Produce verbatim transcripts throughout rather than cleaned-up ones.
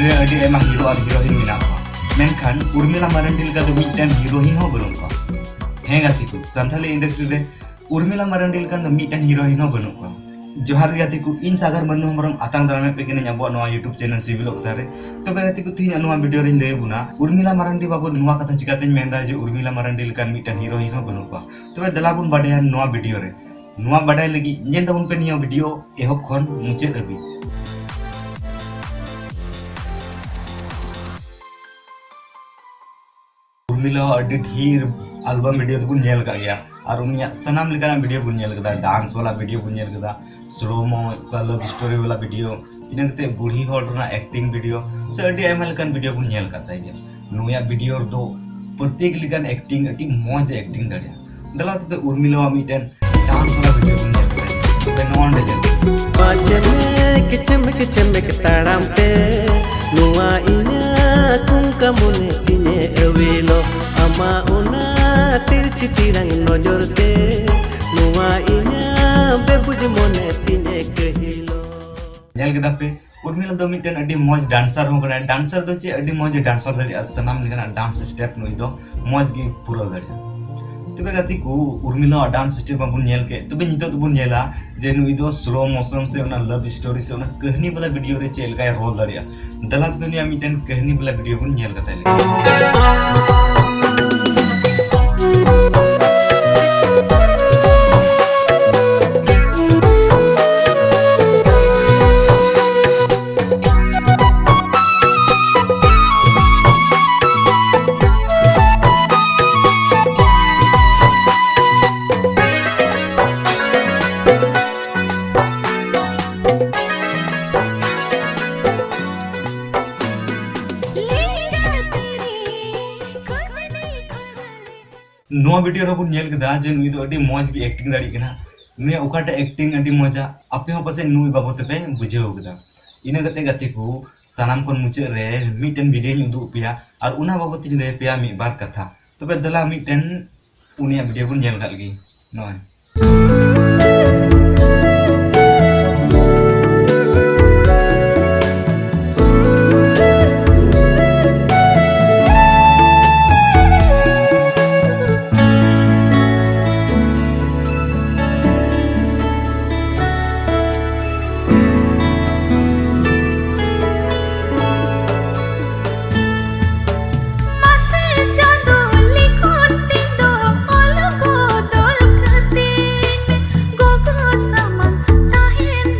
ᱨᱮ ᱟᱹᱰᱤ ᱟᱭᱢᱟ ᱦᱤᱨᱳ ᱟᱨ ᱦᱤᱨᱳᱭᱤᱱ ᱢᱮᱱᱟᱜ ᱠᱚᱣᱟ, ᱢᱮᱱᱠᱷᱟᱱ ᱩᱨᱢᱤᱞᱟ ᱢᱟᱨᱟᱱᱰᱤ ᱞᱮᱠᱟ ᱫᱚ ᱢᱤᱫᱴᱮᱱ ᱦᱤᱨᱳᱭᱤᱱ ᱦᱚᱸ ᱵᱟᱹᱱᱩᱜ ᱠᱚᱣᱟ᱾ ᱦᱮᱸ ᱜᱟᱛᱮ ᱠᱚ, ᱥᱟᱱᱛᱟᱞᱤ ᱤᱱᱰᱟᱥᱴᱨᱤ ᱨᱮ ᱩᱨᱢᱤᱞᱟ ᱢᱟᱨᱟᱱᱰᱤ ᱞᱮᱠᱟᱱ ᱫᱚ ᱢᱤᱫᱴᱮᱱ ᱦᱤᱨᱳᱭᱤᱱ ᱦᱚᱸ ᱵᱟᱹᱱᱩᱜ ᱠᱚᱣᱟ᱾ ᱡᱚᱦᱟᱨ ᱜᱮ ᱜᱟᱛᱮ ᱠᱚ, ᱤᱧ ᱥᱟᱜᱟᱨ ᱢᱟᱹᱱᱩ ᱦᱮᱢᱵᱨᱚᱢ ᱟᱛᱟᱝ ᱫᱟᱨᱟᱢᱮᱫ ᱯᱮ ᱠᱟᱹᱱᱟᱹᱧ ᱟᱵᱚᱣᱟᱜ ᱱᱚᱣᱟ YouTube ᱪᱮᱱᱮᱞ ᱥᱤᱵᱤᱞ ᱚᱠᱛᱟ ᱨᱮ᱾ ᱛᱚᱵᱮ ᱜᱟᱛᱮ ᱠᱚ, ᱛᱮᱦᱮᱧᱟᱜ ᱱᱚᱣᱟ ᱵᱷᱤᱰᱤᱭᱳ ᱨᱮᱧ ᱞᱟᱹᱭ ᱟᱵᱚᱱᱟ ᱩᱨᱢᱤᱞᱟ ᱢᱟᱨᱟᱱᱰᱤ ᱵᱟᱵᱚᱫ ᱱᱚᱣᱟ ᱠᱟᱛᱷᱟ ᱪᱤᱠᱟᱛᱮᱧ ᱢᱮᱱᱫᱟ ᱡᱮ ᱩᱨᱢᱤᱞᱟ ᱢᱟᱨᱟᱱᱰᱤ ᱞᱮᱠᱟᱱ ᱢᱤᱫᱴᱮᱱ ᱦᱤᱨᱳᱭᱤᱱ ᱦᱚᱸ ᱵᱟᱹᱱᱩᱜ ᱠᱚᱣᱟ᱾ ᱛᱚᱵᱮ ᱫᱮᱞᱟ ᱵᱚᱱ ᱵᱟᱰᱟᱭᱟ ᱱᱚᱣᱟ ᱵᱷᱤᱰᱤᱭᱳ ᱨᱮ᱾ ᱱᱚᱣᱟ ᱵᱟᱰᱟᱭ ᱞᱟᱹᱜᱤᱫ ᱧᱮᱞ ᱛᱟᱵᱚᱱ ᱯᱮ ᱱᱤᱭᱟᱹ ᱵᱷᱤᱰᱤᱭᱳ ᱮᱦᱚᱵ ᱠᱷᱚᱱ ᱢᱩᱪᱟᱹᱫ ᱦᱟᱹᱵᱤᱡ᱾ ᱩᱨᱢᱤᱞᱟ ᱟᱹᱰᱤ ᱰᱷᱮᱨ ᱟᱞᱵᱟᱢ ᱵᱷᱤᱰᱤᱭᱳ ᱫᱚᱵᱚᱱ ᱧᱮᱞ ᱟᱠᱟᱫ ᱜᱮᱭᱟ, ᱟᱨ ᱩᱱᱤᱭᱟᱜ ᱥᱟᱱᱟᱢ ᱞᱮᱠᱟᱱᱟᱜ ᱵᱷᱤᱰᱤᱭᱳ ᱵᱚᱱ ᱧᱮᱞ ᱟᱠᱟᱫᱟ, ᱰᱟᱱᱥ ᱵᱟᱞᱟ ᱵᱷᱤᱰᱤᱭᱳ ᱵᱚᱱ ᱧᱮᱞ ᱟᱠᱟᱫᱟ, ᱥᱞᱳ ᱢᱳ, ᱚᱠᱟ ᱞᱟᱵᱷ ᱥᱴᱳᱨᱤ ᱵᱟᱞᱟ ᱵᱷᱤᱰᱤᱭᱳ, ᱤᱱᱟᱹ ᱠᱟᱛᱮ ᱵᱩᱲᱦᱤ ᱦᱚᱲ ᱨᱮᱱᱟᱜ ᱮᱠᱴᱤᱝ ᱵᱷᱤᱰᱤᱭᱳ, ᱥᱮ ᱟᱹᱰᱤ ᱟᱭᱢᱟ ᱞᱮᱠᱟᱱ ᱵᱷᱤᱰᱤᱭᱳ ᱵᱚᱱ ᱧᱮᱞ ᱟᱠᱟᱫ ᱛᱟᱭ ᱜᱮᱭᱟ᱾ ᱱᱩᱭᱟᱜ ᱵᱷᱤᱰᱤᱭᱳ ᱨᱮᱫᱚ ᱯᱨᱚᱛᱮᱠ ᱞᱮᱠᱟᱱ ᱮᱠᱴᱤᱝ ᱟᱹᱰᱤ ᱢᱚᱡᱽ ᱮ ᱮᱠᱴᱤᱝ ᱫᱟᱲᱮᱭᱟᱜᱼᱟ᱾ ᱫᱮᱞᱟ ᱛᱚᱵᱮ ᱩᱨᱢᱤᱞᱟᱣᱟᱜ ᱢᱤᱫᱴᱮᱱ ᱰᱟᱱᱥ ᱵᱟᱞᱟ ᱵᱷᱤᱰᱤᱭᱳ ᱵᱚᱱ ᱧᱮᱞ ᱠᱮᱫᱟ᱾ ᱛᱚᱵᱮ ᱱᱚᱣᱟ ᱚᱸᱰᱮ ᱧᱮᱞ ᱢᱮ᱾ ᱪᱮᱢᱮᱠ ᱪᱮᱢᱮᱠ ᱛᱟᱲᱟᱢ ᱛᱮ ᱱᱚᱣᱟ ᱤᱧᱟᱹᱜ ᱠᱩᱝᱠᱟ ᱢᱚᱱᱮ ᱛᱤᱧᱮ ᱟᱹᱣᱤᱞᱚ, ᱟᱢᱟᱜ ᱚᱱᱟ ᱛᱤᱨᱪᱤ ᱛᱤᱨᱟᱝ ᱱᱚᱡᱚᱨ ᱛᱮ ᱱᱚᱣᱟ ᱤᱧᱟᱹᱜ ᱵᱮᱵᱩᱡ ᱢᱚᱱᱮ ᱛᱤᱧᱮ ᱠᱟᱹᱦᱤᱞᱚ᱾ ᱧᱮᱞ ᱠᱮᱫᱟ ᱯᱮ, ᱩᱨᱢᱤᱞᱟ ᱫᱚ ᱢᱤᱫᱴᱮᱱ ᱟᱹᱰᱤ ᱢᱚᱡᱽ ᱰᱟᱱᱥᱟᱨ ᱦᱚᱸ ᱠᱟᱱᱟᱭ᱾ ᱰᱟᱱᱥᱟᱨ ᱫᱚ ᱪᱮᱫ, ᱟᱹᱰᱤ ᱢᱚᱡᱽ ᱮ ᱰᱟᱱᱥᱟᱨ ᱫᱟᱲᱮᱭᱟᱜᱼᱟ᱾ ᱥᱟᱱᱟᱢ ᱞᱮᱠᱟᱱᱟᱜ ᱰᱟᱱᱥ ᱥᱴᱮᱯ ᱱᱩᱭ ᱫᱚ ᱢᱚᱡᱽ ᱜᱮ ᱯᱩᱨᱟᱹᱣ ᱫᱟᱲᱮᱭᱟᱜᱼᱟ᱾ ᱛᱚᱵᱮ ᱜᱟᱛᱮ ᱠᱚ, ᱩᱨᱢᱤᱞᱟᱣᱟᱜ ᱰᱟᱱᱥ ᱥᱴᱮᱯ ᱢᱟᱵᱚᱱ ᱧᱮᱞ ᱠᱮᱫ, ᱛᱚᱵᱮ ᱱᱤᱛᱚᱜ ᱫᱚᱵᱚᱱ ᱧᱮᱞᱟ ᱡᱮ ᱱᱩᱭ ᱫᱚ ᱥᱞᱳ ᱢᱳᱥᱚᱱ ᱥᱮ ᱚᱱᱟ ᱞᱟᱵᱷ ᱥᱴᱳᱨᱤ ᱥᱮ ᱚᱱᱟ ᱠᱟᱹᱦᱱᱤ ᱵᱟᱞᱟ ᱵᱷᱤᱰᱤᱭᱳ ᱨᱮ ᱪᱮᱫ ᱞᱮᱠᱟᱭ ᱨᱳᱞ ᱫᱟᱲᱮᱭᱟᱜᱼᱟ᱾ ᱫᱮᱞᱟ ᱛᱚᱵᱮ ᱱᱩᱭᱟᱜ ᱢᱤᱫᱴᱮᱱ ᱠᱟᱹᱦᱱᱤ ᱵᱟᱞᱟ ᱵᱷᱤᱰᱤᱭᱳ ᱵᱚᱱ ᱧᱮᱞ ᱠᱟᱛᱟᱭ ᱞᱮᱜᱮ᱾ ᱱᱚᱣᱟ ᱵᱷᱤᱰᱤᱭᱳ ᱨᱮᱵᱚᱱ ᱧᱮᱞ ᱠᱮᱫᱟ ᱡᱮ ᱱᱩᱭ ᱫᱚ ᱟᱹᱰᱤ ᱢᱚᱡᱽ ᱜᱮ ᱮᱠᱴᱤᱝ ᱫᱟᱲᱮᱭᱟᱜ ᱠᱟᱱᱟ᱾ ᱱᱩᱭᱟᱜ ᱚᱠᱟᱴᱟᱜ ᱮᱠᱴᱤᱝ ᱟᱹᱰᱤ ᱢᱚᱡᱟ, ᱟᱯᱮ ᱦᱚᱸ ᱯᱟᱥᱮᱡ ᱱᱩᱭ ᱵᱟᱵᱚᱫ ᱛᱮᱯᱮ ᱵᱩᱡᱷᱟᱹᱣ ᱠᱮᱫᱟ᱾ ᱤᱱᱟᱹ ᱠᱟᱛᱮ ᱜᱟᱛᱮ ᱠᱚ, ᱥᱟᱱᱟᱢ ᱠᱷᱚᱱ ᱢᱩᱪᱟᱹᱫ ᱨᱮ ᱢᱤᱫᱴᱮᱱ ᱵᱷᱤᱰᱤᱭᱳᱧ ᱩᱫᱩᱜ ᱯᱮᱭᱟ ᱟᱨ ᱚᱱᱟ ᱵᱟᱵᱚᱫ ᱛᱤᱧ ᱞᱟᱹᱭ ᱯᱮᱭᱟ ᱢᱤᱫ ᱵᱟᱨ ᱠᱟᱛᱷᱟ᱾ ᱛᱚᱵᱮ ᱫᱮᱞᱟ ᱢᱤᱫᱴᱮᱱ ᱩᱱᱤᱭᱟᱜ ᱵᱷᱤᱰᱤᱭᱳ ᱵᱚᱱ ᱧᱮᱞ ᱠᱟᱜ ᱞᱮᱜᱮ᱾ ᱱᱚᱜᱼᱚᱭ᱾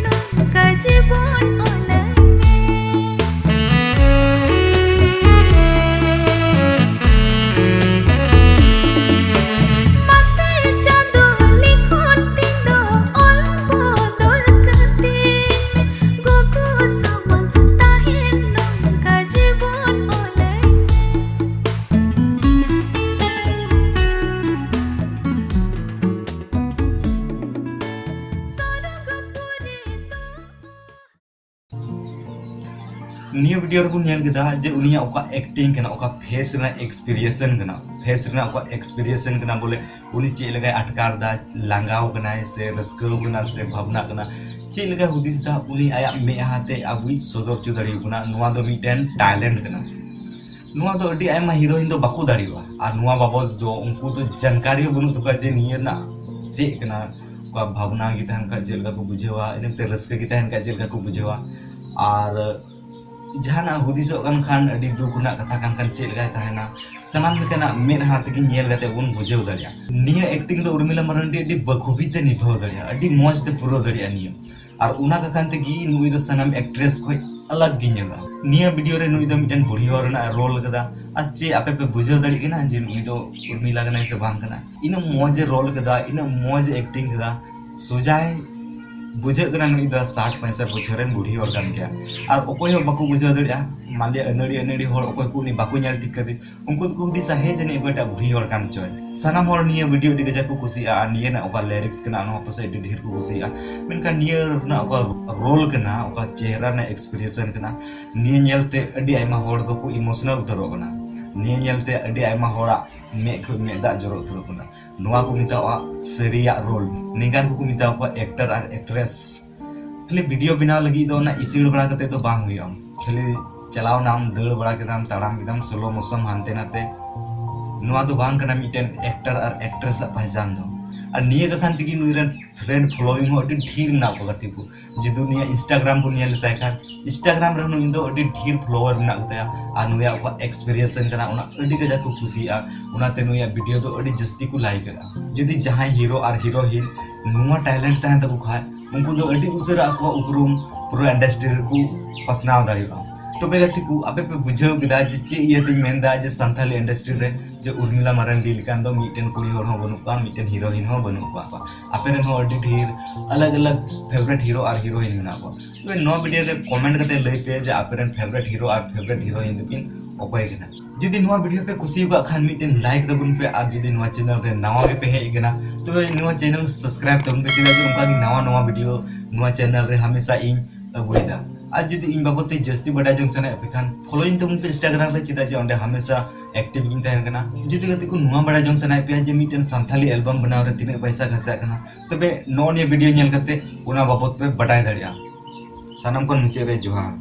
ᱱᱤᱭᱟᱹ ᱵᱷᱤᱰᱤᱭᱳ ᱨᱮᱵᱚᱱ ᱧᱮᱞ ᱠᱮᱫᱟ ᱡᱮ ᱩᱱᱤᱭᱟᱜ ᱚᱠᱟ ᱮᱠᱴᱤᱝ ᱠᱟᱱᱟ, ᱚᱠᱟ ᱯᱷᱮᱥ ᱨᱮᱱᱟᱜ ᱮᱠᱥᱯᱨᱮᱥᱚᱱ ᱠᱟᱱᱟ, ᱯᱷᱮᱥ ᱨᱮᱱᱟᱜ ᱚᱠᱟ ᱮᱠᱥᱯᱨᱮᱥᱚᱱ ᱠᱟᱱᱟ, ᱵᱚᱞᱮ ᱩᱱᱤ ᱪᱮᱫ ᱞᱮᱠᱟᱭ ᱟᱴᱠᱟᱨ ᱫᱟ, ᱞᱟᱸᱜᱟᱣ ᱠᱟᱱᱟᱭ ᱥᱮ ᱨᱟᱹᱥᱠᱟᱹᱣ ᱠᱟᱱᱟ ᱥᱮ ᱵᱷᱟᱵᱽᱱᱟ ᱠᱟᱱᱟ, ᱪᱮᱫ ᱞᱮᱠᱟᱭ ᱦᱩᱫᱤᱥ ᱫᱟ, ᱩᱱᱤ ᱟᱭᱟᱜ ᱢᱮᱫᱦᱟ ᱛᱮ ᱟᱵᱚᱭ ᱥᱚᱫᱚᱨ ᱦᱚᱪᱚ ᱫᱟᱲᱮᱭᱟᱜ ᱠᱟᱱᱟ᱾ ᱱᱚᱣᱟ ᱫᱚ ᱢᱤᱫᱴᱮᱱ ᱴᱮᱞᱮᱱᱴ ᱠᱟᱱᱟ᱾ ᱱᱚᱣᱟ ᱫᱚ ᱟᱹᱰᱤ ᱟᱭᱢᱟ ᱦᱤᱨᱳᱭᱤᱱ ᱫᱚ ᱵᱟᱠᱚ ᱫᱟᱲᱮᱭᱟᱜᱼᱟ᱾ ᱟᱨ ᱱᱚᱣᱟ ᱵᱟᱵᱚᱫ ᱫᱚ ᱩᱱᱠᱩ ᱫᱚ ᱡᱟᱱᱠᱟᱨᱤ ᱦᱚᱸ ᱵᱟᱹᱱᱩᱜ ᱛᱟᱠᱚᱣᱟ ᱡᱮ ᱱᱤᱭᱟᱹ ᱨᱮᱱᱟᱜ ᱪᱮᱫ ᱠᱟᱱᱟ, ᱚᱠᱟ ᱵᱷᱟᱵᱽᱱᱟ ᱜᱮ ᱛᱟᱦᱮᱱ ᱠᱷᱟᱡ ᱪᱮᱫ ᱞᱮᱠᱟ ᱠᱚ ᱵᱩᱡᱷᱟᱹᱣᱟ, ᱤᱱᱟᱹᱛᱮ ᱨᱟᱹᱥᱠᱟᱹ ᱜᱮ ᱛᱟᱦᱮᱱ ᱠᱷᱟᱡ ᱪᱮᱫ ᱞᱮᱠᱟ ᱠᱚ ᱵᱩᱡᱷᱟᱹᱣᱟ᱾ ᱟᱨ ᱡᱟᱦᱟᱱᱟᱜ ᱦᱩᱫᱤᱥᱚᱜ ᱠᱟᱱ ᱠᱷᱟᱱ, ᱟᱹᱰᱤ ᱫᱩᱠ ᱨᱮᱱᱟᱜ ᱠᱟᱛᱷᱟ ᱠᱟᱱ ᱠᱷᱟᱱ ᱪᱮᱫ ᱞᱮᱠᱟᱭ ᱛᱟᱦᱮᱱᱟ, ᱥᱟᱱᱟᱢ ᱞᱮᱠᱟᱱᱟᱜ ᱢᱮᱫᱦᱟ ᱛᱮᱜᱮ ᱧᱮᱞ ᱠᱟᱛᱮ ᱵᱚᱱ ᱵᱩᱡᱷᱟᱹᱣ ᱫᱟᱲᱮᱭᱟᱜᱼᱟ᱾ ᱱᱤᱭᱟᱹ ᱮᱠᱴᱤᱝ ᱫᱚ ᱩᱨᱢᱤᱞᱟ ᱢᱟᱨᱟᱱᱰᱤ ᱟᱹᱰᱤ ᱵᱟᱠᱷᱩᱵᱤ ᱛᱮ ᱱᱤᱵᱷᱟᱹᱣ ᱫᱟᱲᱮᱭᱟᱜᱼᱟ, ᱟᱹᱰᱤ ᱢᱚᱡᱽ ᱛᱮ ᱯᱩᱨᱟᱹᱣ ᱫᱟᱲᱮᱭᱟᱜᱼᱟ ᱱᱤᱭᱟᱹ᱾ ᱟᱨ ᱚᱱᱟ ᱠᱟᱠᱷᱟᱱ ᱛᱮᱜᱮ ᱱᱩᱭ ᱫᱚ ᱥᱟᱱᱟᱢ ᱮᱠᱴᱨᱮᱥ ᱠᱷᱚᱡ ᱟᱞᱟᱜᱽ ᱜᱮ ᱧᱮᱞᱚᱜᱼᱟ᱾ ᱱᱤᱭᱟᱹ ᱵᱷᱤᱰᱤᱭᱳ ᱨᱮ ᱱᱩᱭ ᱫᱚ ᱢᱤᱫᱴᱮᱱ ᱵᱩᱲᱦᱤ ᱦᱚᱲ ᱨᱮᱱᱟᱜ ᱨᱳᱞ ᱠᱟᱫᱟ᱾ ᱟᱨ ᱪᱮᱫ ᱟᱯᱮ ᱯᱮ ᱵᱩᱡᱷᱟᱹᱣ ᱫᱟᱲᱮᱭᱟᱜ ᱠᱟᱱᱟ ᱡᱮ ᱱᱩᱭ ᱫᱚ ᱩᱨᱢᱤᱞᱟ ᱠᱟᱱᱟᱭ ᱥᱮ ᱵᱟᱝ ᱠᱟᱱᱟ? ᱤᱱᱟᱹᱜ ᱢᱚᱡᱽ ᱮ ᱨᱳᱞ ᱠᱟᱫᱟ, ᱤᱱᱟᱹᱜ ᱢᱚᱡᱽ ᱮ ᱮᱠᱴᱤᱝ ᱠᱟᱫᱟ, ᱥᱳᱡᱟᱭ ᱵᱩᱡᱷᱟᱹᱜ ᱠᱟᱱᱟ ᱱᱩᱭ ᱫᱚ ᱥᱟᱴ ᱯᱚᱸᱭᱥᱚᱴ ᱵᱚᱪᱷᱚᱨ ᱨᱮᱱ ᱵᱩᱲᱦᱤ ᱦᱚᱲ ᱠᱟᱱ ᱜᱮᱭᱟ᱾ ᱟᱨ ᱚᱠᱚᱭ ᱦᱚᱸ ᱵᱟᱠᱚ ᱵᱩᱡᱷᱟᱹᱣ ᱫᱟᱲᱮᱭᱟᱜᱼᱟ᱾ ᱢᱟᱱ ᱞᱤᱭᱟ ᱟᱹᱱᱟᱹᱲᱤ ᱟᱹᱱᱟᱹᱲᱤ ᱦᱚᱲ ᱚᱠᱚᱭ ᱠᱚ ᱩᱱᱤ ᱵᱟᱠᱚ ᱧᱮᱞ ᱴᱷᱤᱠ ᱠᱟᱫᱮ, ᱩᱱᱠᱩ ᱫᱚᱠᱚ ᱦᱩᱫᱤᱥᱟ, "ᱦᱮᱸ, ᱡᱟᱹᱱᱤᱡ ᱚᱠᱚᱭᱴᱟᱜ ᱵᱩᱲᱦᱤ ᱦᱚᱲ ᱠᱟᱱ ᱪᱚᱭ?" ᱥᱟᱱᱟᱢ ᱦᱚᱲ ᱱᱤᱭᱟᱹ ᱵᱷᱤᱰᱤᱭᱳ ᱟᱹᱰᱤ ᱠᱟᱡᱟᱠ ᱠᱚ ᱠᱩᱥᱤᱭᱟᱜᱼᱟ, ᱟᱨ ᱱᱤᱭᱟᱹ ᱨᱮᱱᱟᱜ ᱚᱠᱟ ᱞᱤᱨᱤᱠᱥ ᱠᱟᱱᱟ, ᱚᱱᱟ ᱦᱚᱸ ᱯᱟᱥᱮᱡ ᱟᱹᱰᱤ ᱰᱷᱮᱨ ᱠᱚ ᱠᱩᱥᱤᱭᱟᱜᱼᱟ᱾ ᱢᱮᱱᱠᱷᱟᱱ ᱱᱤᱭᱟᱹ ᱨᱮᱱᱟᱜ ᱚᱠᱟ ᱨᱳᱞ ᱠᱟᱱᱟ, ᱚᱠᱟ ᱪᱮᱦᱨᱟ ᱨᱮᱱᱟᱜ ᱮᱠᱥᱯᱨᱮᱥᱚᱱ ᱠᱟᱱᱟ, ᱱᱤᱭᱟᱹ ᱧᱮᱞᱛᱮ ᱟᱹᱰᱤ ᱟᱭᱢᱟ ᱦᱚᱲ ᱫᱚᱠᱚ ᱤᱢᱳᱥᱚᱱᱟᱞ ᱩᱛᱟᱹᱨᱚᱜ ᱠᱟᱱᱟ᱾ ᱱᱤᱭᱟᱹ ᱧᱮᱞᱛᱮ ᱟᱹᱰᱤ ᱟᱭᱢᱟ ᱦᱚᱲᱟᱜ ᱢᱮᱫ ᱠᱷᱚᱱ ᱢᱮᱫ ᱫᱟᱜ ᱡᱚᱨᱚ ᱩᱛᱟᱹᱨᱚᱜ ᱠᱟᱱᱟ᱾ ᱱᱚᱣᱟ ᱠᱚ ᱢᱮᱛᱟᱜᱼᱟ ᱥᱟᱹᱨᱤᱭᱟᱜ ᱨᱳᱞ᱾ ᱱᱤᱝᱠᱟᱱ ᱠᱚᱠᱚ ᱢᱮᱛᱟ ᱠᱚᱣᱟ ᱮᱠᱴᱟᱨ ᱟᱨ ᱮᱠᱴᱨᱮᱥ᱾ ᱠᱷᱟᱹᱞᱤ ᱵᱷᱤᱰᱤᱭᱳ ᱵᱮᱱᱟᱣ ᱞᱟᱹᱜᱤᱫ ᱫᱚ ᱚᱱᱟ ᱤᱥᱤᱲ ᱵᱟᱲᱟ ᱠᱟᱛᱮ ᱫᱚ ᱵᱟᱝ ᱦᱩᱭᱩᱜᱼᱟ᱾ ᱠᱷᱟᱹᱞᱤ ᱪᱟᱞᱟᱣ ᱱᱟᱢ, ᱫᱟᱹᱲ ᱵᱟᱲᱟ ᱠᱮᱫᱟᱢ, ᱛᱟᱲᱟᱢ ᱠᱮᱫᱟᱢ, ᱥᱞᱳ ᱢᱳᱥᱚᱱ ᱦᱟᱱᱛᱮ ᱱᱟᱛᱮ, ᱱᱚᱣᱟ ᱫᱚ ᱵᱟᱝ ᱠᱟᱱᱟ ᱢᱤᱫᱴᱮᱱ ᱮᱠᱴᱟᱨ ᱟᱨ ᱮᱠᱴᱨᱮᱥ ᱟᱜ ᱯᱟᱦᱪᱟᱱ ᱫᱚ᱾ ᱟᱨ ᱱᱤᱭᱟᱹ ᱠᱟᱠᱷᱟᱱ ᱛᱮᱜᱮ ᱱᱩᱭ ᱨᱮᱱ ᱯᱷᱨᱮᱱᱰ ᱯᱷᱚᱞᱳᱭᱤᱝ ᱦᱚᱸ ᱟᱹᱰᱤ ᱰᱷᱮᱨ ᱢᱮᱱᱟᱜ ᱠᱚᱣᱟ ᱜᱟᱛᱮ ᱠᱚ᱾ ᱡᱩᱫᱤ ᱱᱩᱭᱟᱜ ᱤᱱᱥᱴᱟᱜᱨᱟᱢ ᱵᱚᱱ ᱧᱮᱞ ᱞᱮᱛᱟᱭ ᱠᱷᱟᱱ, ᱤᱱᱥᱴᱟᱜᱨᱟᱢ ᱨᱮᱦᱚᱸ ᱱᱩᱭ ᱫᱚ ᱟᱹᱰᱤ ᱰᱷᱮᱨ ᱯᱷᱚᱞᱳᱣᱟᱨ ᱢᱮᱱᱟᱜ ᱠᱚᱛᱟᱭᱟ᱾ ᱟᱨ ᱱᱩᱭᱟᱜ ᱚᱠᱟ ᱮᱠᱥᱯᱨᱮᱥᱚᱱ ᱠᱟᱱᱟ, ᱚᱱᱟ ᱟᱹᱰᱤ ᱠᱟᱡᱟᱠ ᱠᱚ ᱠᱩᱥᱤᱭᱟᱜᱼᱟ᱾ ᱚᱱᱟᱛᱮ ᱱᱩᱭᱟᱜ ᱵᱷᱤᱰᱤᱭᱳ ᱫᱚ ᱟᱹᱰᱤ ᱡᱟᱹᱥᱛᱤ ᱠᱚ ᱞᱟᱭᱤᱠ ᱮᱫᱟ᱾ ᱡᱩᱫᱤ ᱡᱟᱦᱟᱸᱭ ᱦᱤᱨᱳ ᱟᱨ ᱦᱤᱨᱳᱭᱤᱱ ᱱᱚᱣᱟ ᱴᱮᱞᱮᱱᱴ ᱛᱟᱦᱮᱱ ᱛᱟᱠᱚ ᱠᱷᱟᱡ, ᱩᱱᱠᱩ ᱫᱚ ᱟᱹᱰᱤ ᱩᱥᱟᱹᱨᱟ ᱟᱠᱚᱣᱟᱜ ᱩᱯᱨᱩᱢ ᱯᱩᱨᱟᱹ ᱤᱱᱰᱟᱥᱴᱨᱤ ᱨᱮᱠᱚ ᱯᱟᱥᱱᱟᱣ ᱫᱟᱲᱮᱭᱟᱜᱼᱟ᱾ ᱛᱚᱵᱮ ᱜᱟᱛᱮ ᱠᱚ, ᱟᱯᱮ ᱯᱮ ᱵᱩᱡᱷᱟᱹᱣ ᱠᱮᱫᱟ ᱡᱮ ᱪᱮᱫ ᱤᱭᱟᱹᱛᱮᱧ ᱢᱮᱱᱫᱟ ᱡᱮ ᱥᱟᱱᱛᱟᱞᱤ ᱤᱱᱰᱟᱥᱴᱨᱤ ᱨᱮ ᱡᱮ ᱩᱨᱢᱤᱞᱟ ᱢᱟᱨᱟᱱᱰᱤ ᱞᱮᱠᱟᱱ ᱫᱚ ᱢᱤᱫᱴᱮᱱ ᱠᱩᱲᱤ ᱦᱚᱲ ᱦᱚᱸ ᱵᱟᱹᱱᱩᱜ ᱠᱚᱣᱟ, ᱢᱤᱫᱴᱮᱱ ᱦᱤᱨᱳᱭᱤᱱ ᱦᱚᱸ ᱵᱟᱹᱱᱩᱜ ᱠᱚᱣᱟ᱾ ᱟᱯᱮ ᱨᱮᱱ ᱦᱚᱸ ᱟᱹᱰᱤ ᱰᱷᱮᱨ ᱟᱞᱟᱜᱽ ᱟᱞᱟᱜᱽ ᱯᱷᱮᱵᱟᱨᱮᱴ ᱦᱤᱨᱳ ᱟᱨ ᱦᱤᱨᱳᱭᱤᱱ ᱢᱮᱱᱟᱜ ᱠᱚᱣᱟ᱾ ᱛᱚᱵᱮ ᱱᱚᱣᱟ ᱵᱷᱤᱰᱤᱭᱳ ᱨᱮ ᱠᱚᱢᱮᱱᱴ ᱠᱟᱛᱮ ᱞᱟᱹᱭ ᱯᱮ ᱡᱮ ᱟᱯᱮ ᱨᱮᱱ ᱯᱷᱮᱵᱟᱨᱮᱴ ᱦᱤᱨᱳ ᱟᱨ ᱯᱷᱮᱵᱟᱨᱮᱴ ᱦᱤᱨᱳᱭᱤᱱ ᱫᱚᱠᱤᱱ ᱚᱠᱚᱭ ᱠᱟᱱᱟ᱾ ᱡᱩᱫᱤ ᱱᱚᱣᱟ ᱵᱷᱤᱰᱤᱭᱳ ᱯᱮ ᱠᱩᱥᱤ ᱟᱠᱟᱫ ᱠᱷᱟᱱ, ᱢᱤᱫᱴᱮᱱ ᱞᱟᱭᱤᱠ ᱛᱟᱵᱚᱱ ᱯᱮ, ᱟᱨ ᱡᱩᱫᱤ ᱱᱚᱣᱟ ᱪᱮᱱᱮᱞ ᱨᱮ ᱱᱟᱣᱟ ᱜᱮᱯᱮ ᱦᱮᱡ ᱟᱠᱟᱱᱟ, ᱛᱚᱵᱮ ᱱᱚᱣᱟ ᱪᱮᱱᱮᱞ ᱥᱟᱵᱥᱠᱨᱟᱭᱤᱵ ᱛᱟᱵᱚᱱ ᱯᱮ, ᱪᱮᱫᱟᱜ ᱡᱮ ᱚᱱᱠᱟᱜᱮ ᱱᱟᱣᱟ ᱱᱟᱣᱟ ᱵᱷᱤᱰᱤᱭᱳ ᱱᱚᱣᱟ ᱪᱮᱱᱮᱞ ᱨᱮ ᱦᱟᱢᱮᱥᱟ ᱤᱧ ᱟᱹᱜᱩᱭᱮᱫᱟ᱾ ᱟᱨ ᱡᱩᱫᱤ ᱤᱧ ᱵᱟᱵᱚᱫ ᱛᱮ ᱡᱟᱹᱥᱛᱤ ᱵᱟᱰᱟᱭ ᱡᱚᱝ ᱥᱟᱱᱟᱭᱮᱫ ᱯᱮ ᱠᱷᱟᱱ, ᱯᱷᱚᱞᱳᱭᱤᱝ ᱛᱟᱵᱚᱱ ᱯᱮ ᱤᱱᱥᱴᱟᱜᱨᱟᱢ ᱨᱮ, ᱪᱮᱫᱟᱜ ᱡᱮ ᱚᱸᱰᱮ ᱦᱟᱢᱮᱥᱟ ᱮᱠᱴᱤᱵᱷ ᱜᱤᱧ ᱛᱟᱦᱮᱱ ᱠᱟᱱᱟ᱾ ᱡᱩᱫᱤ ᱜᱟᱛᱮ ᱠᱚ ᱱᱚᱣᱟ ᱵᱟᱰᱟᱭ ᱡᱚᱝ ᱥᱟᱱᱟᱭᱮᱫ ᱯᱮᱭᱟ ᱡᱮ ᱢᱤᱫᱴᱮᱱ ᱥᱟᱱᱛᱷᱟᱞᱤ ᱮᱞᱵᱟᱢ ᱵᱮᱱᱟᱣ ᱨᱮ ᱛᱤᱱᱟᱹᱜ ᱯᱚᱭᱥᱟ ᱠᱷᱚᱨᱪᱟᱜ ᱠᱟᱱᱟ, ᱛᱚᱵᱮ ᱱᱚᱜᱼᱚ ᱱᱤᱭᱟᱹ ᱵᱷᱤᱰᱤᱭᱳ ᱧᱮᱞ ᱠᱟᱛᱮ ᱚᱱᱟ ᱵᱟᱵᱚᱫ ᱯᱮ ᱵᱟᱰᱟᱭ ᱫᱟᱲᱮᱭᱟᱜᱼᱟ᱾ ᱥᱟᱱᱟᱢ ᱠᱷᱚᱱ ᱢᱩᱪᱟᱹᱫ ᱨᱮ ᱡᱚᱦᱟᱨ᱾